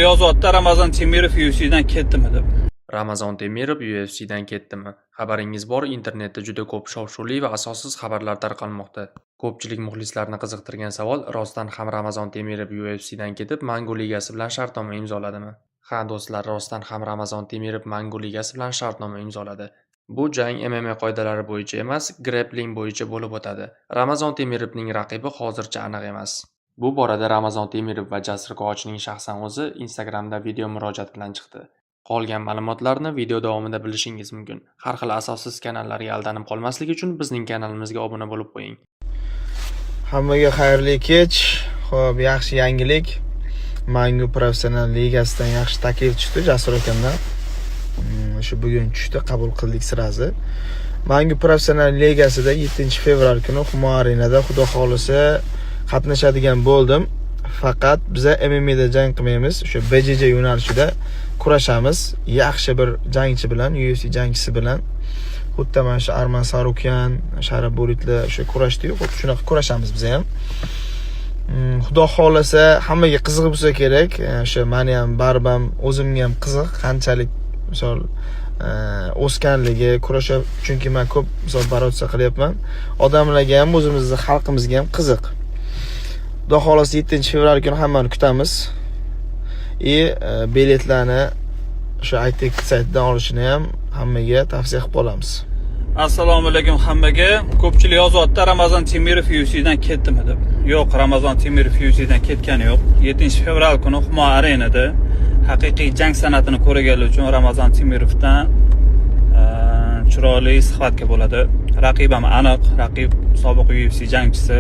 Ko'pchilik yozyapti, Ramazon Temirov UFCdan ketdimi deb. Ramazon Temirov UFCdan ketdimi? Xabaringiz bor, internetda juda ko'p shov-shuvli va asossiz xabarlar tarqalmoqda. Ko'pchilik muxlislarni qiziqtirgan savol: rostdan ham Ramazon Temirov UFCdan ketib, Mangu ligasi bilan shartnoma imzoladimi? Ha, do'stlar, rostdan ham Ramazon Temirov Mangu ligasi bilan shartnoma imzoladi. Bu jang MMA qoidalari bo'yicha emas, grepling bo'yicha bo'lib o'tadi. Ramazon Temirovning raqibi hozircha aniq emas. Bu borada Ramazon Temirov va Jasur Kovachining shaxsan o'zi Instagramda video murojaat bilan chiqdi. Qolgan ma'lumotlarni video davomida bilishingiz mumkin. Har xil asossiz kanallarga aldanib qolmaslik uchun bizning kanalimizga obuna bo'lib qo'ying. Hammaga xayrli kech. Xo'p, yaxshi yangilik. Mangu professional ligasidan yaxshi taklif tushdi Jasur akamdan. Shu bugun tushdi, qabul qildik сразу. Mangu professional ligasida 7-fevral kuni Humo Arenada, xudo xolisa, qatnashadigan bo'ldim. Faqat biza MMAda jang qilmaymiz. O'sha BJJ yo'nalishida kurashamiz. Yaxshi bir jangchi bilan, UFC jangchisi bilan. Xuddi mana shu Arman Sarukyan, Sharap Bolitlar o'sha kurashdi-yu, xuddi shunaqa kurashamiz biz ham. Xudo xohlasa, hammaga qiziq bo'lsa kerak. O'sha mani ham, baribam o'zimga ham qiziq, qanchalik misol o'sganligi kurasha, chunki men ko'p misol бороться qilyapman. Odamlarga ham, o'zimizni xalqimizga ham qiziq. Xudo xohlasa, 7-fevral kuni hammani kutamiz. И biletlarni o'sha iTicket saytidan olishini ham hammaga tavsiya qilib qolamiz. Assalomu alaykum hammaga. Ko'pchilik yozyapti, Ramazon Temirov UFCdan ketdimi deb. Yo'q, Ramazon Temirov UFCdan ketgani yo'q. 7-fevral kuni Humo Arenada haqiqiy jang san'atini ko'rganlar uchun Ramazon Temirovdan chiroyli схватка bo'ladi. Raqib ham aniq, raqib sobiq UFC jangchisi.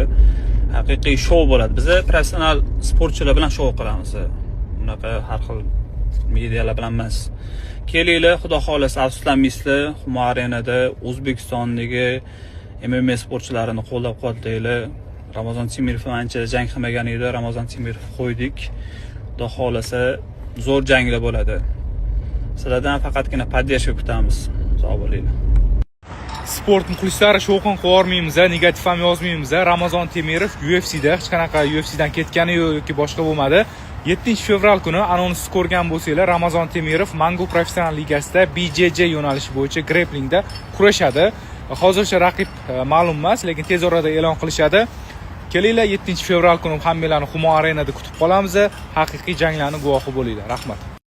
Haqiqiy shou bo'ladi. Biz professional sportchilar bilan shou qilamiz. Bunaqa har xil medialar bilan emas. Kelinglar, xudo xohlasa, afsuslanmaysizlar. Humo Arenada O'zbekistondagi MMA sportchilarini qo'llab-quvvatlaylar. Ramazon Temirov ancha jang qilmagan edi. Ramazon Temirov qo'ydik. Xudo xohlasa, zo'r janglar bo'ladi. Sizlardan faqatgina поддержка kutamiz. Sog' bo'linglar. Sport muxlislari, shovqin qilib, negativ ham yozmaymiz. Ramazon Temirov UFCda, hech qanaqa UFCdan ketgani yo'q yoki boshqa bo'lmadi. 7 fevral kuni anonsni ko'rgan bo'lsanglar, Ramazon Temirov Mangu professional ligasida BJJ yo'nalishi bo'yicha greplingda kurashadi. Hozircha raqib ma'lum emas, lekin tez orada e'lon qilishadi. Kelinglar, 7 fevral kuni hammanglarni Humo Arenada kutib qolamiz. Haqiqiy janglarni guvohi bo'linglar. Rahmat.